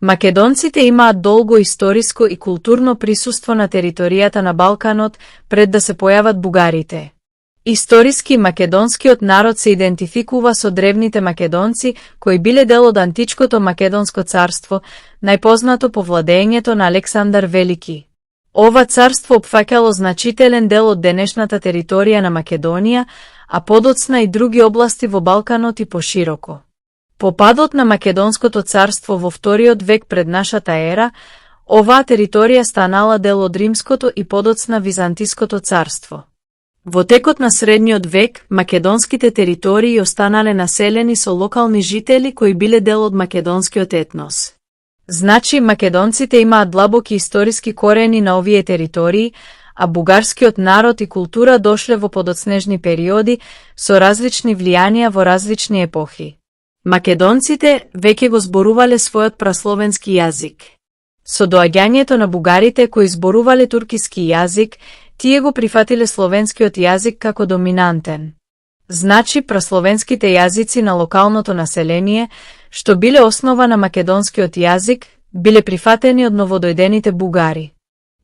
Македонците имаат долго историско и културно присуство на територијата на Балканот пред да се појават бугарите. Историски македонскиот народ се идентификува со древните македонци, кои биле дел од античкото Македонско царство, најпознато по владеењето на Александар Велики. Ова царство опфаќало значителен дел од денешната територија на Македонија, а подоцна и други области во Балканот и пошироко. По падот на Македонското царство во вториот век пред нашата ера, оваа територија станала дел од Римското и подоцна Византиското царство. Во текот на средниот век, македонските територии останале населени со локални жители кои биле дел од македонскиот етнос. Значи, македонците имаат длабоки историски корени на овие територии, а бугарскиот народ и култура дошле во подоцнежни периоди со различни влијанија во различни епохи. Македонците веќе го зборувале својот прасловенски јазик. Со доаѓањето на бугарите кои зборувале туркиски јазик, тие го прифатиле словенскиот јазик како доминантен. Значи, прасловенските јазици на локалното население, што биле основа на македонскиот јазик, биле прифатени од новодојдените бугари.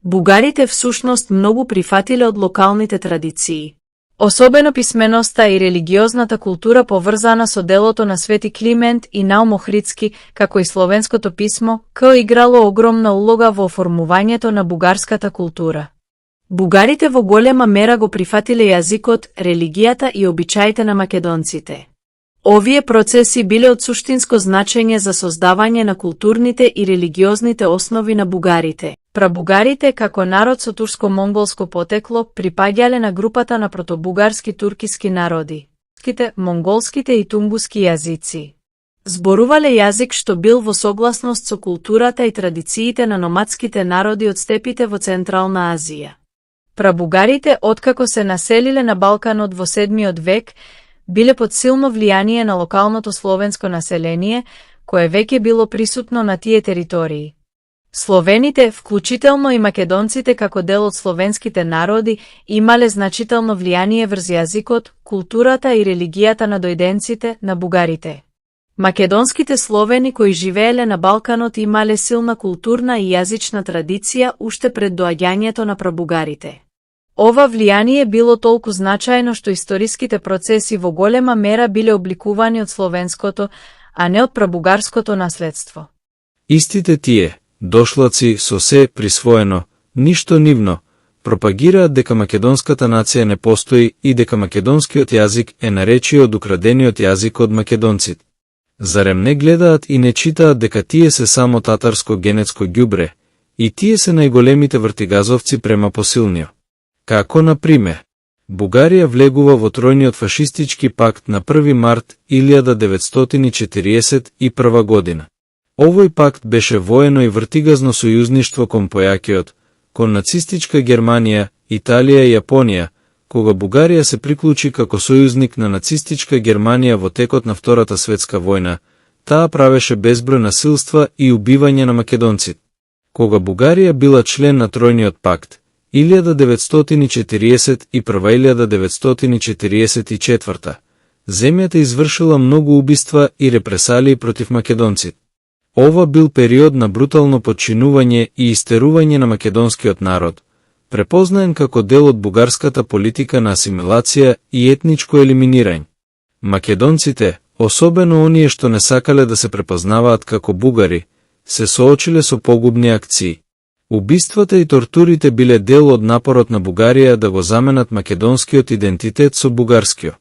Бугарите всушност многу прифатиле од локалните традиции. Особено писменоста и религиозната култура поврзана со делото на Свети Климент и Наум Охридски, како и словенското писмо, играло огромна улога во оформувањето на бугарската култура. Бугарите во голема мера го прифатиле јазикот, религијата и обичаите на македонците. Овие процеси биле од суштинско значење за создавање на културните и религиозните основи на бугарите. Прабугарите, како народ со турско-монголско потекло, припаѓале на групата на протобугарски туркиски народи, монголските и тунгуски јазици. Зборувале јазик што бил во согласност со културата и традициите на номадските народи од степите во Централна Азија. Прабугарите, откако се населиле на Балканот во 7 век, биле под силно влијание на локалното словенско население, кое веќе било присутно на тие територии. Словените, вклучително и македонците како дел од словенските народи, имале значително влијание врз јазикот, културата и религијата на дојденците, на бугарите. Македонските словени кои живееле на Балканот имале силна културна и јазична традиција уште пред доаѓањето на прабугарите. Ова влијание било толку значајно што историските процеси во голема мера биле обликувани од словенското, а не од прабугарското наследство. Истите тие, дошлаци со се присвоено, ништо нивно, пропагираат дека македонската нација не постои и дека македонскиот јазик е наречие од украдениот јазик од македонците. Зарем не гледаат и не читаат дека тие се само татарско генетско ѓубре, и тие се најголемите вртигазовци према посилниот. Како, например, Бугарија влегува во тројниот фашистички пакт на 1 март 1941 година. Овој пакт беше воено и вртигазно сојузништво кон појакиот, кон нацистичка Германија, Италија и Јапонија, кога Бугарија се приклучи како сојузник на нацистичка Германија во текот на Втората светска војна, таа правеше безброј насилства и убивање на македонците. Кога Бугарија била член на тројниот пакт, 1941-1944, земјата извршила многу убиства и репресалии против македонците. Ова бил период на брутално подчинување и истерување на македонскиот народ, препознаен како дел од бугарската политика на асимилација и етничко елиминирање. Македонците, особено оние што не сакале да се препознаваат како бугари, се соочиле со погубни акции. Убиствата и тортурите биле дел од напорот на Бугарија да го заменат македонскиот идентитет со бугарскиот.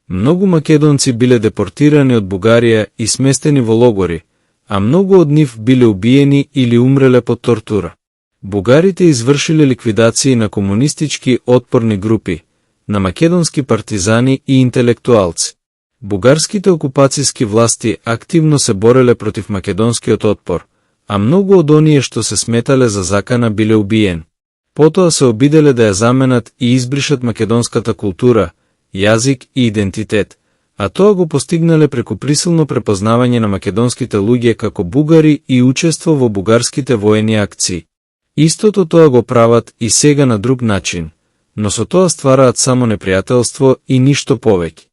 Многу македонци биле депортирани од Бугарија и сместени во логори, а многу од нив биле убиени или умреле под тортура. Бугарите извршиле ликвидации на комунистички отпорни групи, на македонски партизани и интелектуалци. Бугарските окупацијски власти активно се бореле против македонскиот отпор, а многу од оние што се сметале за закана биле убиени. Потоа се обиделе да ја заменат и избришат македонската култура, јазик и идентитет, а тоа го постигнале преку присилно препознавање на македонските луѓе како бугари и учество во бугарските воени акции. Истото тоа го прават и сега на друг начин, но со тоа ствараат само непријателство и ништо повеќе.